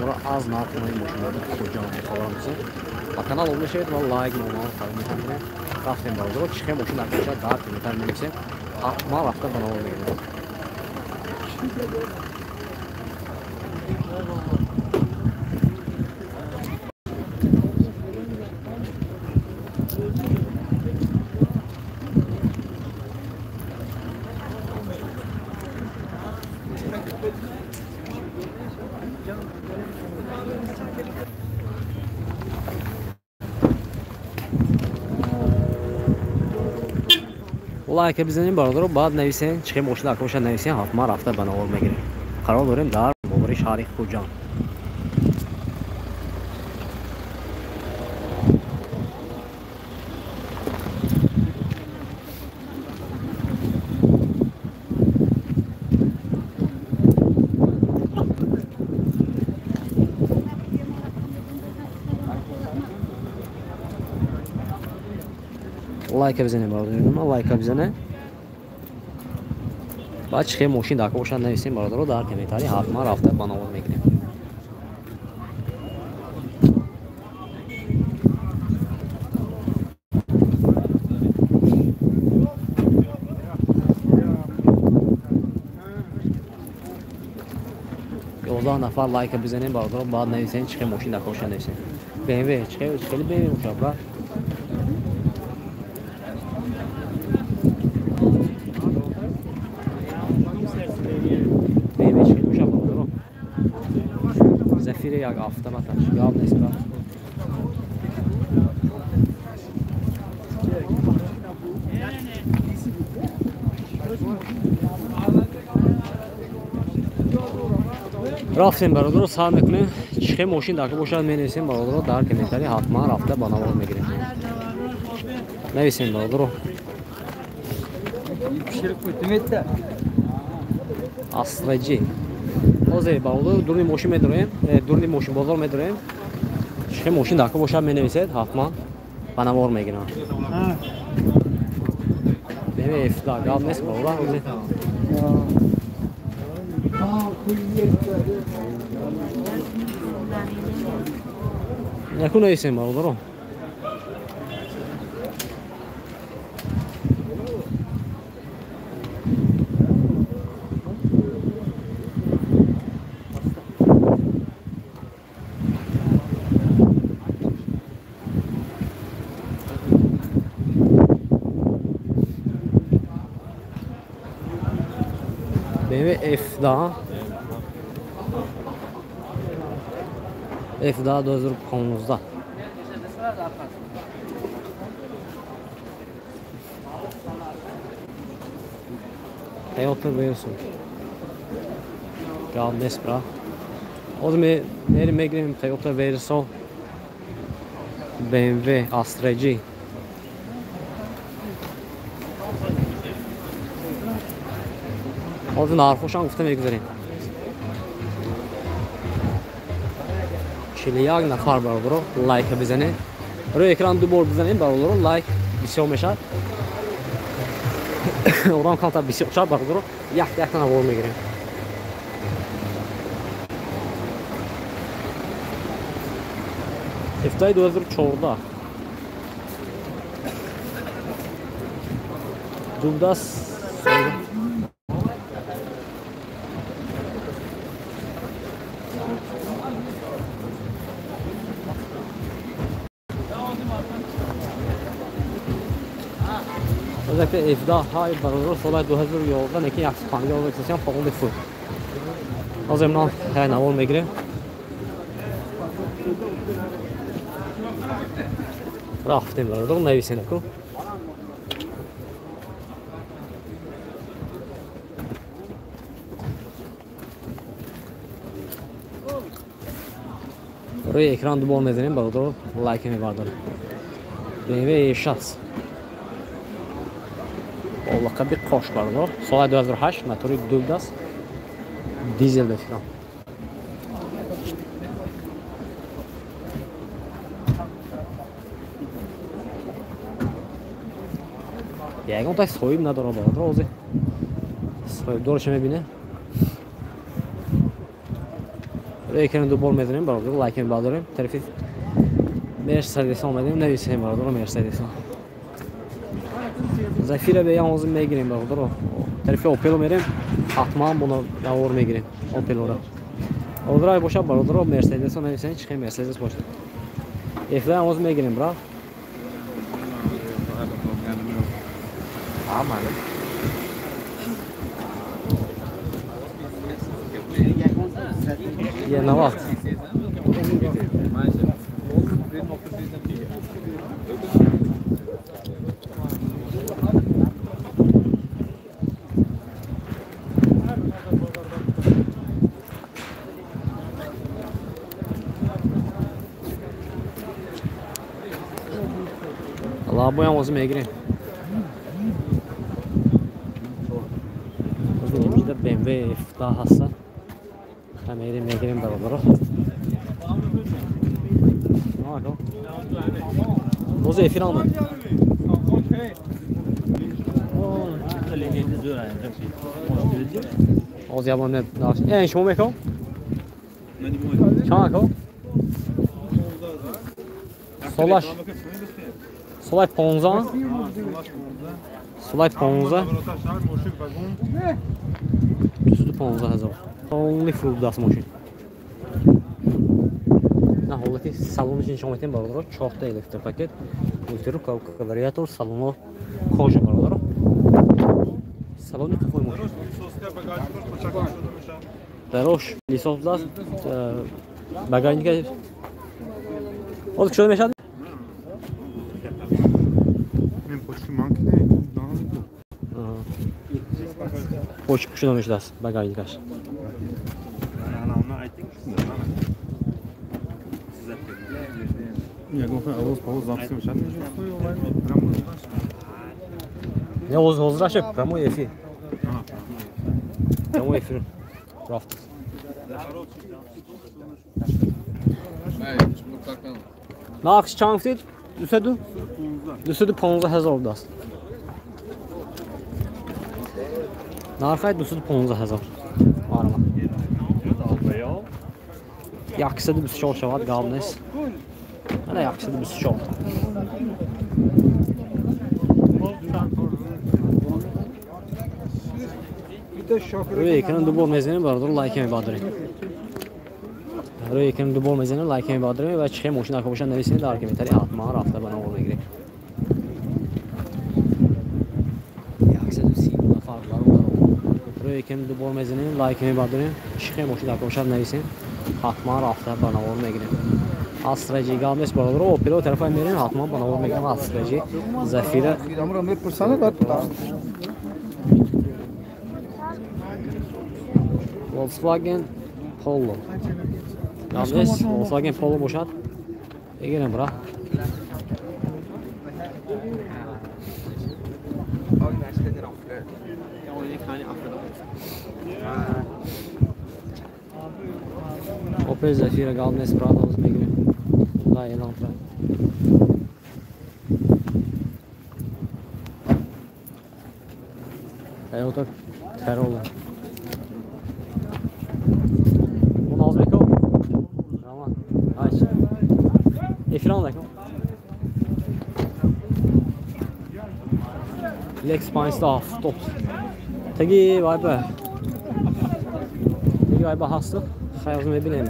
Шуморо аз нархонаи мошинҳои Хуҷанд хабар месем. Ба канал обуна шавед ва лайк номаро фаромӯш накунед. Рафтем бародаро, чӣ хел мошин дар кӯча дар комментар менависем. Ҳатман рафта ба навор мегирем. Лайка бизанем бародаро, баъд нависен чӣ хел мошин дар кӯча нависен, ҳатман рафта ба навор мегирем. Қарор дорем дар бовари шаҳри Хуҷанд. Лайка бизанем бародаро, лайка бизане. Баъд чӣ хел мошин дар кӯча нависем бародаро, дар комментарий ҳатман рафта ба навор мегирем. Ёздаҳ нафар лайка бизанем бародаро, баъд нависем чӣ хел мошин дар кӯча нависем. BMW чӣ хели BMW мошин брат? Зафири як автомат аст. Гап нест брат. Рафтем бародаро, сар мекунем. Чӣ хел мошин дар бошад менависем бародаро, дар комментарий ҳатман рафта ба навор мегирем. Нависем бародаро. Асраҷи. Ҳозир бародаро дурни мошин медорем, дурни мошин бозор медорем. Чӣ хел мошин дар бошад менависед, ҳатман ба навор мегирам. BMW F2 гап нест бародар, ҳозир. Яку нависем бародаро. BMW F2 F2 2015. Toyota Verso. Гап нест брат. Ҳозир мерем мегирем Toyota Verso, BMW Astra G. Ҳозир нархошам гуфта мегузарем. 41 нафар бародаро лайка бизанед. Рӯи экран ду бор бизанед бародаро, лайк бисёр мешавад. Одам камтар бисёр шавад бародаро, якта якта навор мегирем. F2 2014. Дубдас Özellikle F2 hay бародаро соли 2011 неки 150 сесиям фоқулли фуд. Ҳозир ман ҳай навор мегирем. Рафтем бародаро, нависем ку. Рӯи экран ду бор мезанем бародаро, лайк мебардорем. BMW E6 лақаби қош бародаро, соли 2008, мотори дубдаст, дизел ба фикрам. Ягон тай соҳиб надорад бародаро, ҳозир соҳибдорашо мебинем. Рӯи экран ду бор мезанем, бародаро, лайк мебардорем. Тарафи Мерседес омадем, нависем, бародаро, Мерседес. Зафира беям ҳозир мегирем, бародаро. Тарафи Опело мерем, ҳатман буно навор мегирем Опелора. Бародаро, боша, бародаро, Мерседес нависем, чӣ хел Мерседес бошад. Эфлаям ҳозир мегирем, брат. Е, нават. Лабоям ҳозир мегирем. Ҳозир BMW F10 ҳаста. Мегирем, мегирем, бародаро. Боз эфир омад. Ҳозир ябон не. Шумо меком? Чанд ако? Солаш. Солай 15. Солай 15. 215 ҳазор. Only фурӯдаст мошин. На ҳолати салонаш нишон метем, бародаро, чорта электропакет, мультируль, вариатор, салоно кожа, бародаро. Салони қафои мошин. Дарош лисос будааст, багажника. Ҳозир кушода мешавад? Почка кушода мешудааст багажникаш. Не, ҳозир прямой эфир. Прямой эфир. Рафт. Нархш чанд гуфтед? 200? 215 ҳазор будааст. Нархай 215 ҳазор. Марама. 124 шавад, гап нест. Ана 124. Рӯи экран ду бор мезанем, бародаро, лайк мебардорем. Рӯи экран ду бор мезанем, лайк мебардорем ва чӣ хел мошин ако бошад нависем дар комментарий, ҳатман рафта ба навор мегирем. 130 нафар, бародаро. Рӯи экран ду бор мезанем, лайк мебардорем, чӣ хел мошин ако бошад нависем, ҳатман рафта ба навор мегирем. Астра G гап нест, бародаро, Опело тарафай мерем, ҳатман ба навор мегирем Астра G, Зафира. Volkswagen Polo. Гап нест, Volkswagen Polo бошад. Мегирем, бра. Opel Zafira гап нест, брат, ҳозир мегирем. Да, Elantra. Toyota Corolla. Эфир омадаком. Lex 570. Теги вайба. Теги вайба ҳаст. Хайр мебинем.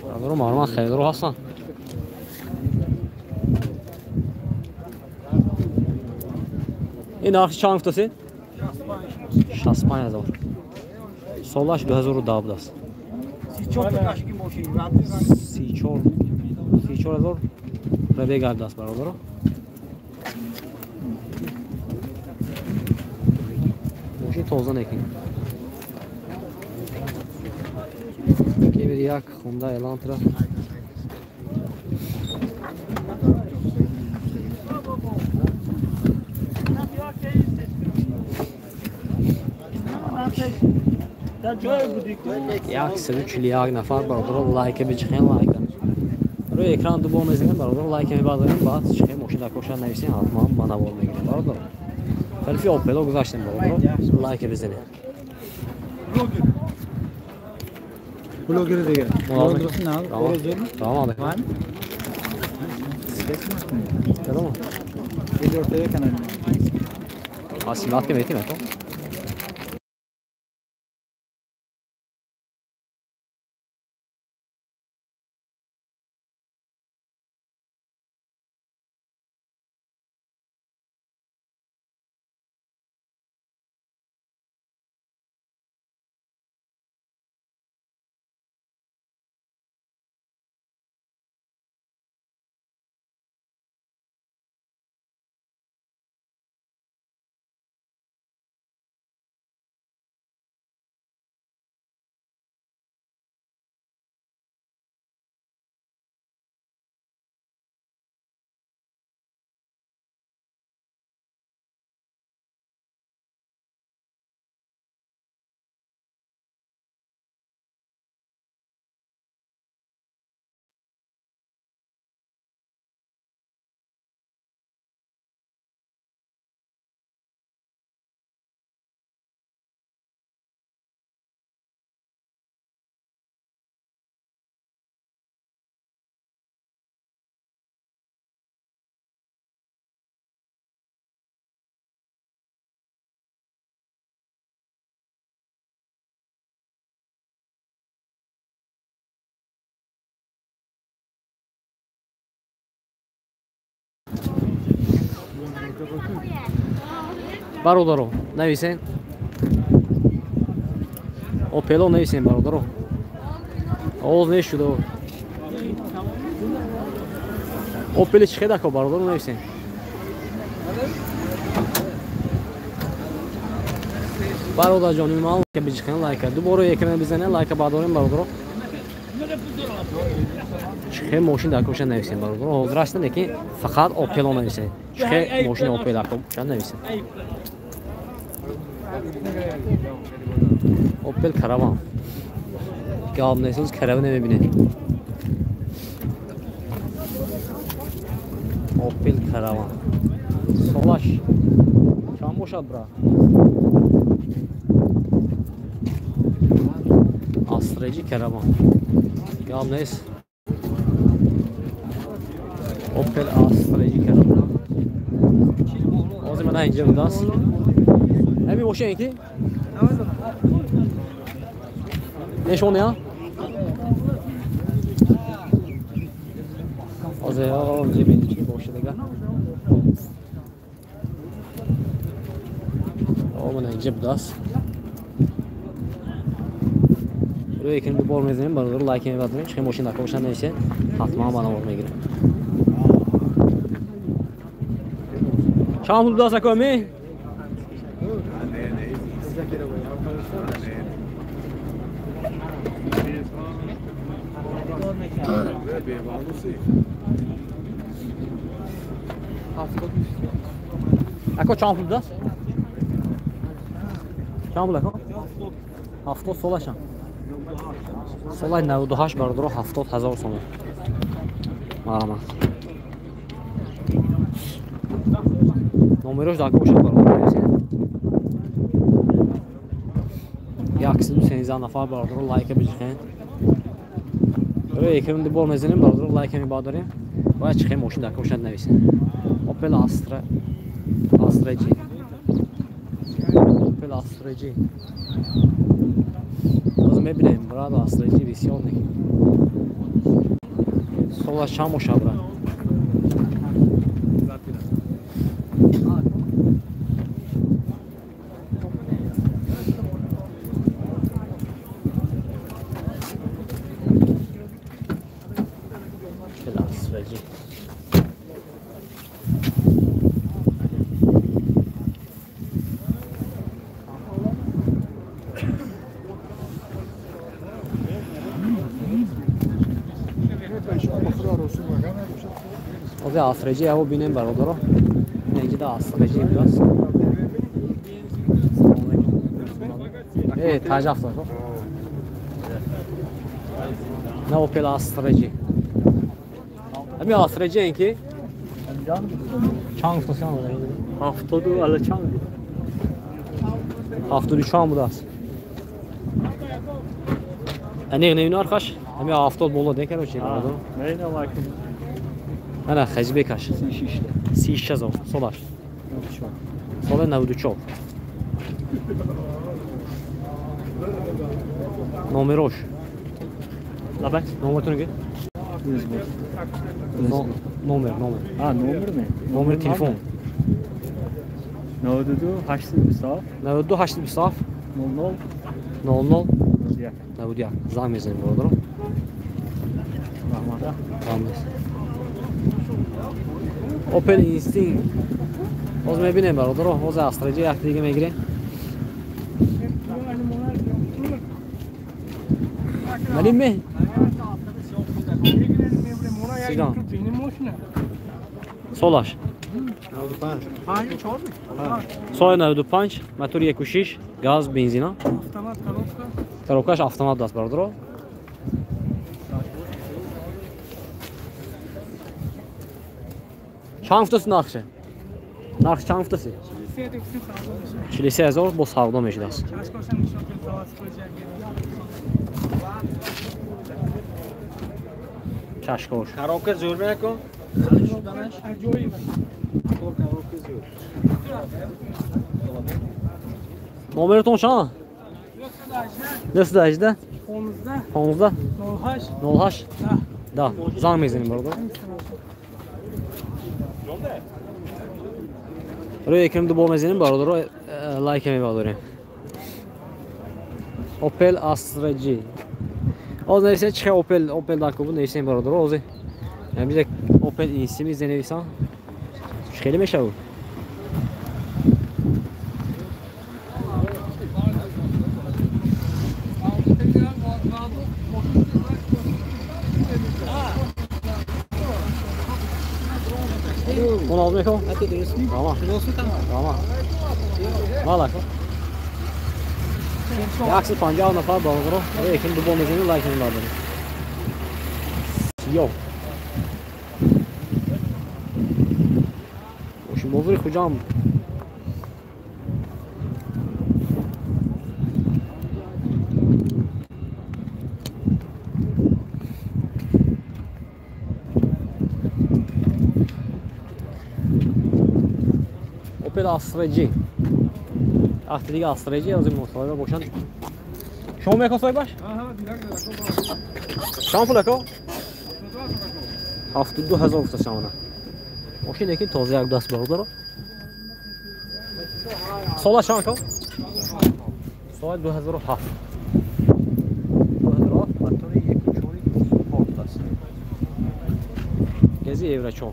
Бародаро, марман харидоро ҳастанд. Ин нархи чанд гуфтасед? 65 ҳазор. Солаш 2010 будааст. 34 ҳазор рабе гардааст, бародаро. Мошин тоза некин. Кемер як Honda Elantra. 141 нафар бародаро лайка бичихен, лайка. Рӯи экран ду бор мезанем бародаро, лайка мебардорем, баъд чихе мошин дар коша нависем, ҳатман ба навор мегирем бародаро. Тарафи Опело гузаштем бародаро, лайка бизанем. Блогери дигар. Tamam. Tamam. Асимат ки метим ако. Бародаро, нависен. Опело нависен бародаро. Овоз нешуда. Опели чӣ хедако бародаро нависен. Бародарҷони ман лайка бичихен, лайка. Дубора экран бизанен, лайка бардорем бародаро. Чихе мошин дар коша нависен бародаро. Ҳозир ҳастем, лекин фақат Опело нависен. Чихе мошин Опел дар коша нависен. Опел Караван. Гап нест, караван намебинед. Опел Караван. Солаш чанд бошад бра? Астреҷи Караван. Гап нест. Опел Астреҷи Караван. Ҳозир мана инҷа будааст. Ҳамин мошин ки? Нешоне? Ҳозир инҷа бинед чӣ боша дигар. Мана инҷа будааст. Рӯи экран ду бор мезанем бародаро, лайк мебардорем, чихе мошин дар коша нависен, ҳатман ба навор мегирем. Чанд пул будааст ако ами? Ако чанд пул будааст? Чанд пул ако? 70 солашам. Солаи 98 бародаро 70 ҳазор сомон. Марҳамат. Номерош дар бошад бародаро нависед. 113 нафар бародаро лайка бичихен. Рӯи экран ду бор мезанем бародаро, лайка мебардорем. Бояд чихе мошин дар бошад нависед. Opel Astra Astra G. Opel Astra G. Боз мебинем брат Astra G бисёр не. Солаш чанд бошад брат? Opel Astra G. Ҳозир Астреҷи яво бинем бародаро. Инҷида Астреҷи будааст. Таҷафт на Opel Astra G. Ами Astra G ки чанд гуфтасиан? 72 ала чанд? 74 будааст. Аниқ не нархаш? Ами 70 боло де, короче. Ана хазбекаш. 36 ҳазор солаш. Соли 94. Номерош. Лабай, номертон ге? Номер, номер. А, номер не? Номер телефон. 92 827 92 827 00 00 91. Занг мезанем, бародаро. Раҳмат. Раҳмат. Opel Instinct. Боз мебинем, бародаро, боз Astra G як дига мегирем. Малим ме? Сиган. Солаш. Соли 95, мотор 1.6, газ, бензина. Коробкаш автомат даст, бародаро. Чанд гуфтаси нархше? Нарх чанд гуфтаси? 43 ҳазор бо савдо мешудааст. Чашкош. Коробка зӯр мекун? Номератон чанд? 918 15 08 10. Занг мезанем, бародар. Рӯи экран ду бор мезанем, бародаро, лайк мебардорем. Opel Astra G. Оз нависем чи Opel, Opel дар кубу нависем, бародаро, ози. Ҳамиҷа Opel Insignia занависам. Хеле мешавад. Он алд мекун? Рама. Рама. Мала. 150 нафар, бародаро. Экран ду бор мезанем, лайк мебардорем. Сиёҳ. Бозори Хуҷанд. Opel Astra G. Ахти дига Astra G аз мусоҳиба бошанд. Шумо мекун соҳибаш? Чанд пул ако? 72 ҳазор гуфта шавона. Мошин лекин тоза як даст, бародаро. Сола чанд ко? Соли 2007. 2007 мотори 1.4 спорт аст. Гези Евро 4.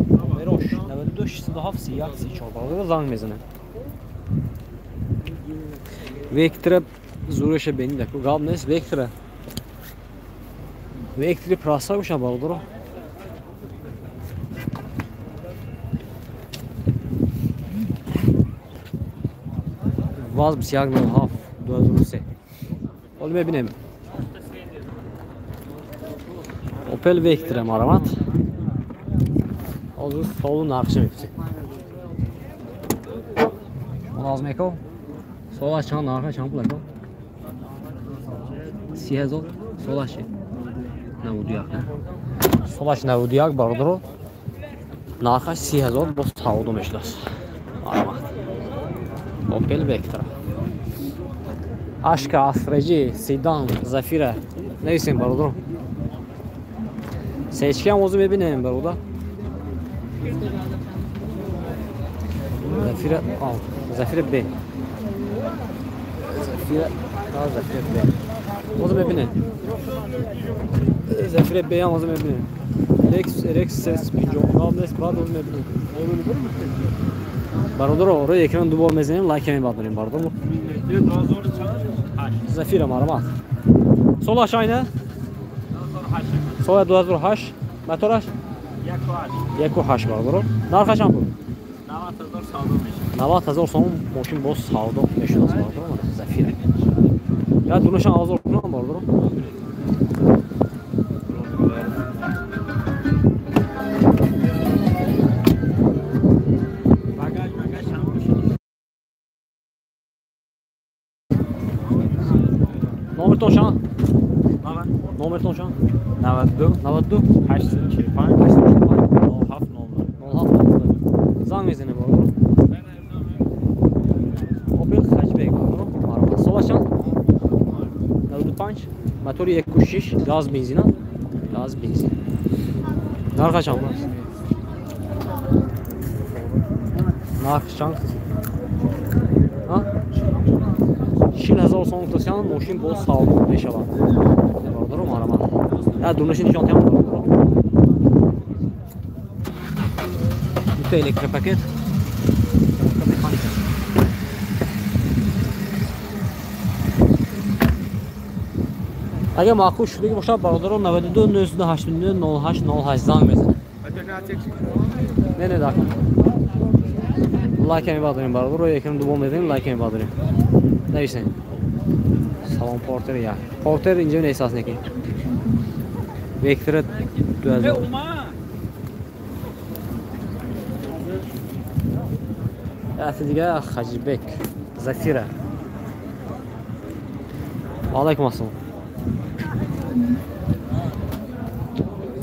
Номерош 92 607 31 34, бародаро, занг мезанем. Вектора зуреша бенид аку гап нест Вектора. Вектори праса боша, бародаро. ВАЗ 2107 2003. Ҳоло мебинем. Opel Vectra марамат. Ҳозир солу нархша мепурсем. Он аз меко? Солаш чанд, нарха чанд пул ако? 30 ҳазор солаш 91. Солаш 91, бародаро. Нархаш 30 ҳазор боз савдо мешудааст. Марамат. Opel Vectra. Ашка Astra G, седан, Зафира. Нависем, бародаро. Сечки ҳам ҳозир мебинем, бародар. Зафира, Зафира Б. Зафира, Зафира Б. Ҳозир мебинем. Зафира Б ҳам ҳозир мебинем. Lexus RX 350 гап нест, баъд ҳозир мебинем. Бародаро, рӯи экран ду бор мезанем, лайк мебардорем, бародаро. Зафира марамат. Солаш айна? Соли 2008, мотораш? 1.8, бародаро. Нархаш чанд пул? 90 ҳазор савдо мешавад. 90 000 сомон мошин боз савдо мешудааст бародаро. Зафира. Я дунашан обзор кунам бародаро. Номертон чанд? Номертон чанд? 92 92 845 845 07 00 07 00. Занг мезанем бародаро. Opel Hatchback бародаро. Марҳамат. Сола чанд? 95. Мотори 1.6 газ бензин. Газ бензин. Нархи чанд? Нарх чанд? Ҳа? 40 000 сомон гуфтасян мошин боз савдо мешавад. Бародаро марҳамат. Я дунаши нишон диҳам бародаро. Дута электропакет. Механика. Агар маъқул шудагӣ бошад бародаро 92 989 08 08 занг мезанед. Не, не, дакон. Лайк мебардорем бародаро, якам дубор мезанем, лайк мебардорем. Нависем. Салом Портер як. Портер инҷо нест аст неки. Вектора 2000. Яти дига Хаҷибек Зафира. Ва алайкум ассалом.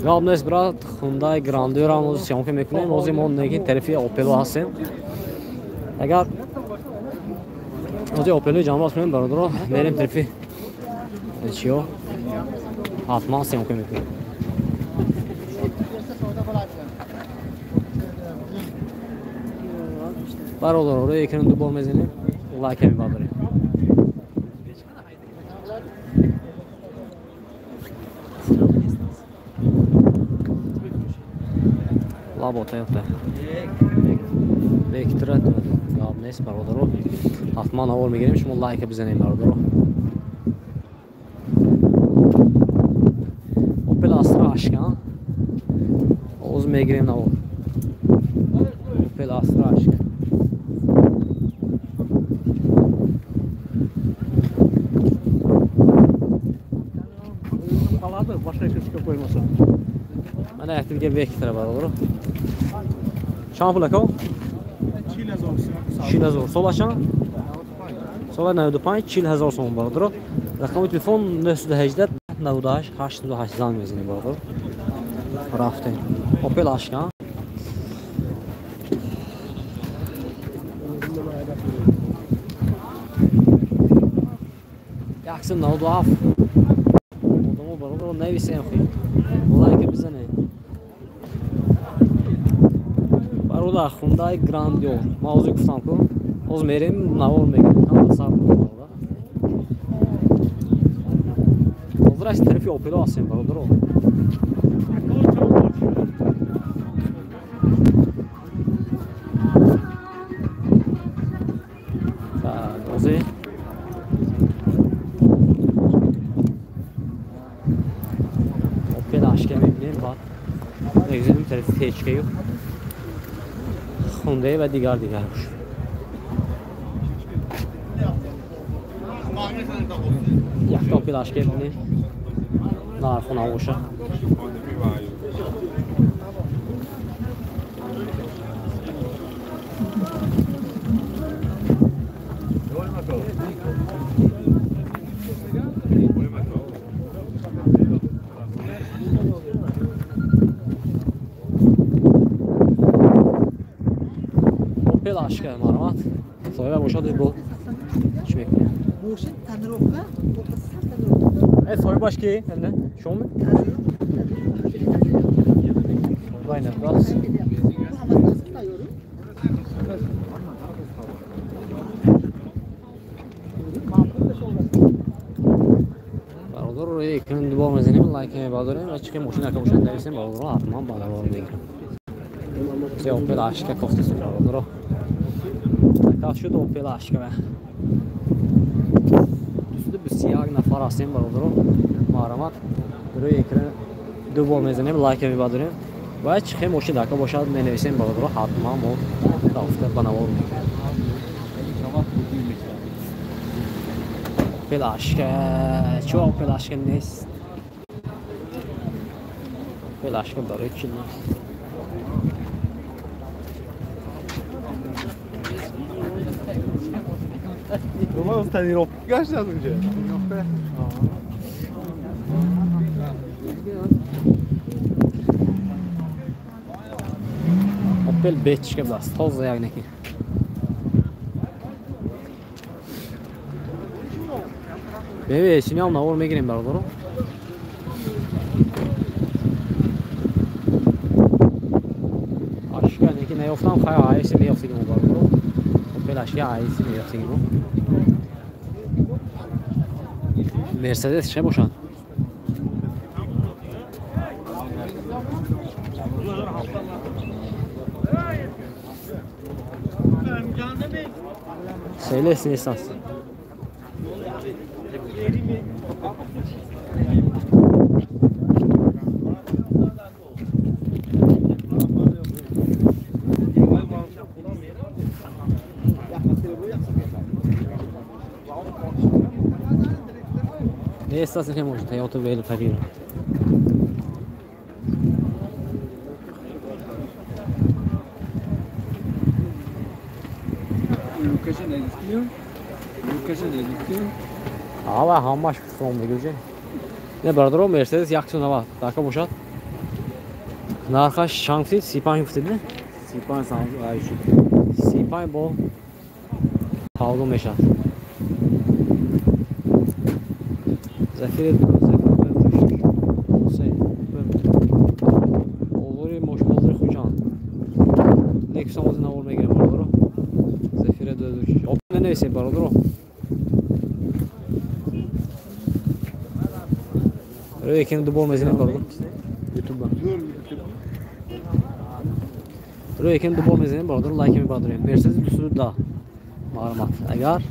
Гап нест брат, Hyundai Grandeur-ам ози съёмка мекунем. Ози мо неки тарафи Opel ҳастем. Агар ози Opel-и ҷамъ кунем бародаро, мерем тарафи чиё? Ҳатман съёмка мекунем. Бародаро, рӯи экран ду бор мезанем, лайка мебардорем. Лабо Toyota. Vectra гап нест бародаро. Ҳатман навор мегирем, шумо лайка бизанем бародаро. Opel Astra Ashka. Оз мегирем навор. Opel Astra Ashka. Başka крышка qo'ymasa. Mana yaktilga Vectra бародаро. Чанд пул ако? 40000. Сола чанд? Сола 95 40000 сом бародаро. Рақами телефон 918 98 88 занг мезанем бародаро. Рафтем. Opel Ashka. Яксим 97. Одамо бародаро нависем хи. Лайк бизанед. Бародар, Hyundai Grandeur. Ман ҳозир гуфтам ку. Ҳозир мерем навор мегирем. Ҳама сабр кун бародар. Ҳозир аз тарафи Opel ҳастем бародаро. Так, ҳозир Opel Ashka мебинем, баъд мегузарем тарафи Фечкаю. Hyundai ва дигар дигарш. Якта Opel Ashka мебинем. Нарху навоша. Opel Ashka марҳамат. Соҳиба бошад бо чӣ мекунем? Мошин тонировка, Соҳибаш ки? Эле шумо? Вайна бас. Бародар, рӯи экран дубор мезанем, лайк мебардорем ва чӣ мошин ака бошад нависем бародаро, ҳатман ба навор мегирем. Се Opel Ashka кофтасем бародаро. Заказ шуд Opel Ashka. 221 нафар ҳастем бародаро. Марҳамат, рӯи экран ду бор мезанем, лайк мебардорем ва чӣ мошин ака бошад менависем бародаро, ҳатман мо рафта ба навор мегирем. Опел Ашка, чӣ Опел Ашка нест? Опел Ашка барои чӣ нест? Опел бечка будааст, тоза як неки. BMW эсиниам навор мегирем бародаро. Ашка неки наёфтам, хай АС меёфтагимо бародаро. Опел Ашка АС меёфтагимо. Мерседес чӣ бошад? Селес нест аст. Нест аст, не может, Toyota Velfire. Ава ҳамаш фром дигуже. Не бародаро, Мерседес 190 дака бошад. Нархаш чанд фит? 35 гуфтед, не? 35 сам айшуд. 35 бо савдо мешавад. Зафир бозори мошбозори Хуҷанд. Лексус ҳам ҳозир навор мегирем бародаро. Зафира 2006. Оп нанависед бародаро. Рӯи екини дубор мезанем бародаро. Ютуба. Рӯи екини дубор мезанем бародаро, лайк мебардорем. Мерседес 210. Маълумот. Агар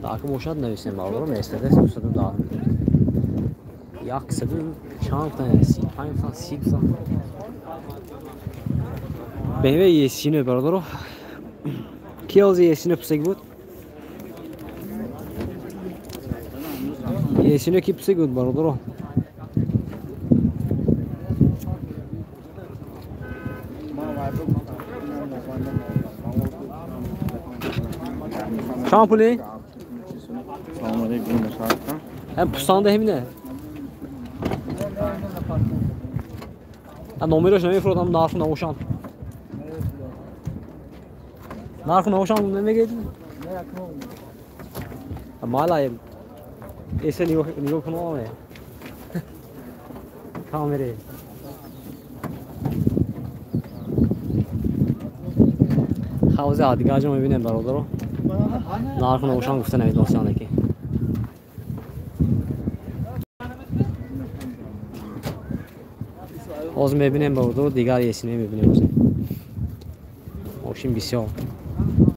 дака бошад нависем бародаро, Мерседес 210. Яксаду чанд та, 35 та, 30 та. BMW E39 бародаро. Ки ҳозир E39 пусег буд? E39 ки пусег буд бародаро? Чанд пули? Ҳам пусанда ҳамине. Номерош намефуродам, нарху навошанд. Нарху навошанд намегӯед? Мала эсе нигоҳ кунам. Камере. Хавзи дигар ҷо мебинем бародаро. Нарху навошанд гуфта намедонистанд ки. Ҳозир мебинем бародаро, дигар есине мебинем ҳозир. Мошин бисёр.